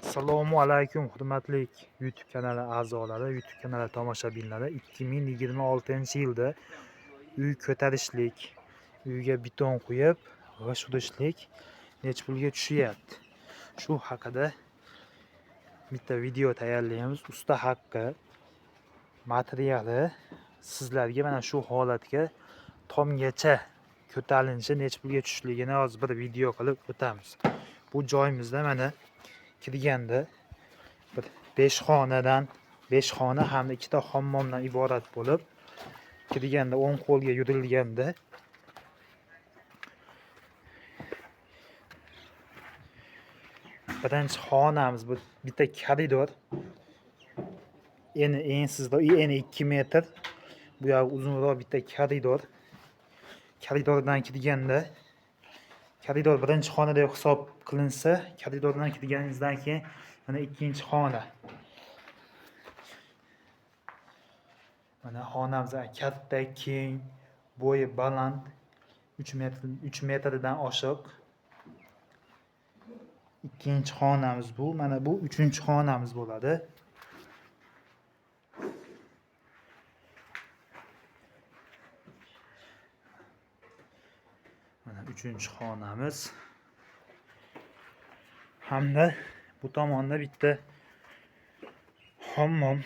Assalomu alaykum hurmatli YouTube kanali a'zolari, YouTube kanali tomoshabinlari. 2026-yilda uy ko'tarishlik, uyga beton quyib, g'isht urishlik necha pulga tushyapti? Shu haqida bitta video tayyorlaymiz. Usta haqqi, materiali sizlarga mana shu holatga tomgacha ko'tarilishi necha pulga tushishligini hozir bir video qilib o'tamiz. Bu joyimizda mana kirganda bir 5 xonadan, 5 xona hamda 2 ta hammomdan iborat bo'lib, kirganda o'ng qo'lga yurilganda birinchi xonamiz bu bitta koridor. Eni ensizda, eni 2 metr. Bu yoq uzunroq bitta koridor. Koridordan kirganda, koridor birinchi xona deb hisob qilinsa, koridordan kirganingizdan keyin mana ikkinchi xona. Mana xonamiz katta, keng, bo'yi baland, 3 metr, 3 metrdan oshiq. Ikkinchi xonamiz bu. Mana bu uchinchi xonamiz bo'ladi. Mana uchinchi xonamiz. Hamda bu tomonda bitta hammom.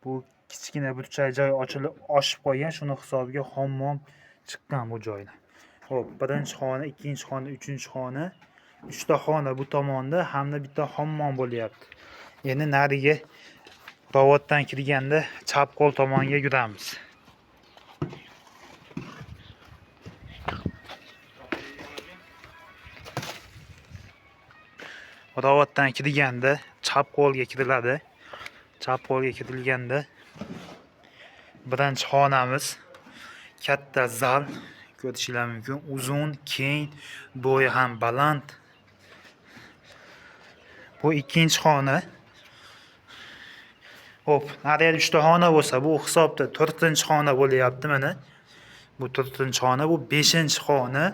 Bu kichkina burchak joy ochilib, oshib qo'ygan, shuni hisobiga hammom chiqqan bu joyda. Xo'p, birinchi xona, ikkinchi xona, uchinchi xona, uchta xona bu tomonda hamda bitta hammom bo'lyapti. Endi nariga robotdan kirganda chap qo'l tomonga yuramiz. Robotdan kirganda chap qo'lga kiriladi. Chap qo'lga kirilganda birinchi xonamiz katta zal ko'rishingiz mumkin. Uzun, keng, bo'yi ham baland. Bu ikkinchi xona. Xo'p, nariyada 3 ta xona bo'lsa, bu hisobda 4-xona bo'lyapti mana. Bu 4-xona, bu 5-xona.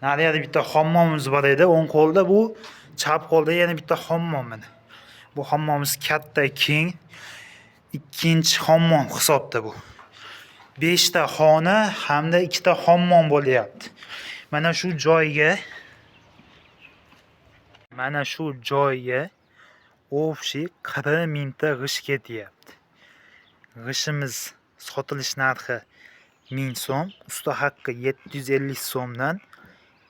Nariyada bitta hammomimiz bor edi, o'ng qo'lda, bu chap qo'lda yana bitta hammom mana. Bu hammomimiz katta, keng. Ikkinchi hammom hisobda bu. 5 ta xona hamda 2 ta hammom bo'lyapti. Mana shu joyga, mana shu joyga общий 40 mingta g'isht ketyapti. G'ishimiz sotilish narxi 1000 so'm, usta haqqi 750 so'mdan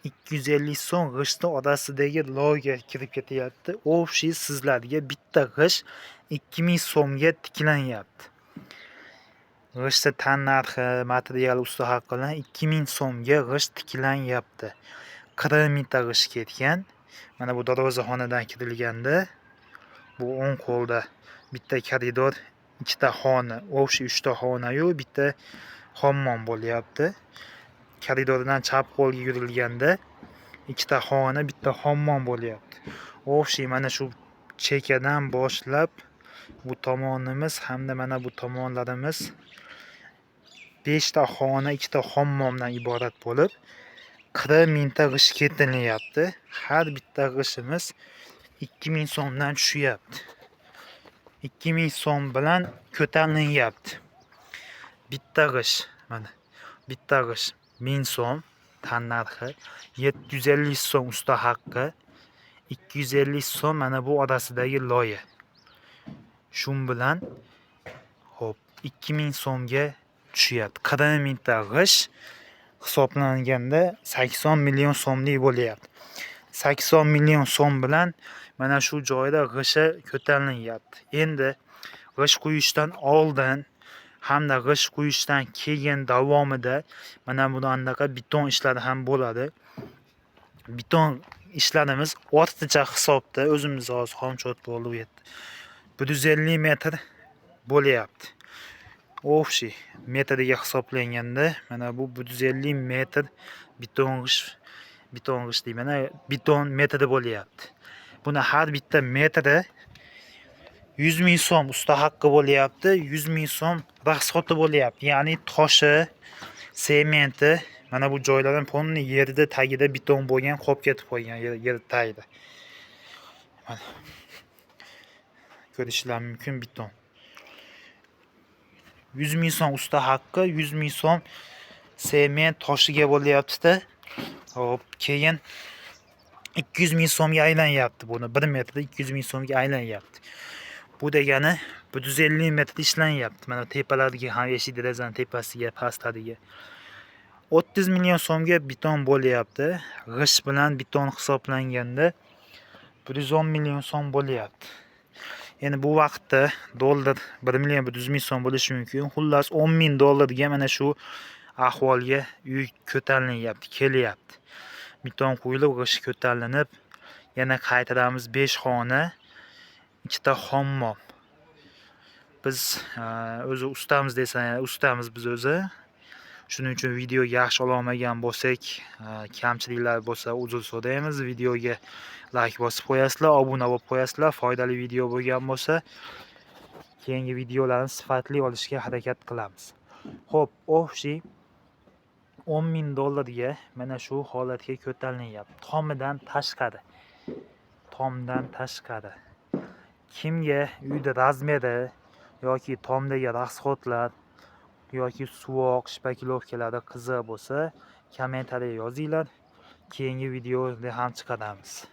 250 so'm g'ishtni orasidagi loyga kirib ketyapti. Общий sizlarga bitta g'isht 2000 so'mga tiklanyapti. G'ishtni tan narxi, material usta haqqi bilan 2000 so'mga g'isht tiklanyapti. 40 mingta g'isht ketgan. Mana bu darvozaxonadan kirilganda bu o'ng qo'lda bitta koridor, ikkita xona, общий 3 ta xona-yu bitta hammom bo'lyapti. Koridordan chap qo'lga yurilganda ikkita xona, bitta hammom bo'lyapti. Общий mana shu chekadan boshlab bu tomonimiz hamda mana bu tomonlarimiz 5 ta xona, 2 ta hammomdan iborat bo'lib, 40 mingta g'isht ketilyapti. Har bitta g'ishimiz 2000 so'mdan tushyapti. 2000 so'm bilan ko'tarilyapti. Bitta g'isht, mana bitta g'isht 1000 so'm tan narxi, 750 so'm usta haqqi, 250 so'm mana bu orasidagi loya. Shun bilan xo'p 2000 so'mga tushyapti. 40 mingta g'isht hisoblanganda 80 million so'mlik bo'lyapti. 80 million so'm bilan mana shu joyda g'isht ko'tarilyapti. Endi g'isht quyishdan oldin hamda g'isht quyishdan keyin davomida mana bunaqa beton ishlari ham bo'ladi. Beton ishlarimiz ortiqcha hisobda o'zimiz hozir xomchot bo'ldi bu yerda. 150 metr bo'lyapti. Общий metriga hisoblanganda mana bu 150 metr beton g'isht, beton g'isht deyman, beton metri bo'lyapti. Buni har bitta metri 100 ming so'm usta haqqi bo'lyapti, 100 ming so'm rasxoti bo'lyapti. Ya'ni toshi, sementi Mana bu joylar ham полный yerda tagida beton bo'lgan, qolib ketib qolgan yer tagida. Mana ko'rishlar mumkin beton. 100 ming so'm usta haqqi, 100 ming so'm sement toshiga bo'lyapti-da. Hop, keyin 200 ming so'mga aylanyapti buni. 1 metrda 200 ming so'mga aylanyapti. Bu degani 150 metrda ishlanyapti. Mana tepalarga ham, eshik derazaning tepasiga, pastlariga. 30 million so'mga beton bo'lyapti. G'isht bilan beton hisoblanganda 110 million so'm bo'lyapti. Endi bu vaqtda dollar 1 million 100 ming so'm bo'lishi mumkin. Xullas 10 ming dollarga mana shu ahvolga uy ko'tarilyapti, kelyapti. Beton quyilib, g'isht ko'tarilinib, yana qaytaramiz 5 xona, 2 ta hammom. Biz o'zi ustamiz desa, ustamiz biz o'zi. Shuning uchun video yaxshi ololmagan bo'lsak, kamchiliklar bo'lsa uzr so'raymiz. Videoga like bosib qo'yasizlar, obuna bo'lib qo'yasizlar. Foydali video bo'lgan bo'lsa, keyingi videolarni sifatli olishga harakat qilamiz. Xo'p, общий 10 ming dollarga mana shu holatga ko'tarilyapti. Tomidan tashqari. Tomdan tashqari. Kimga uyda размер i yoki tomdagi расход lar yoki suvoq, шпаклёвка lari qiziq bo'lsa, kommentariya yozinglar. Keyingi videoda ham chiqaramiz.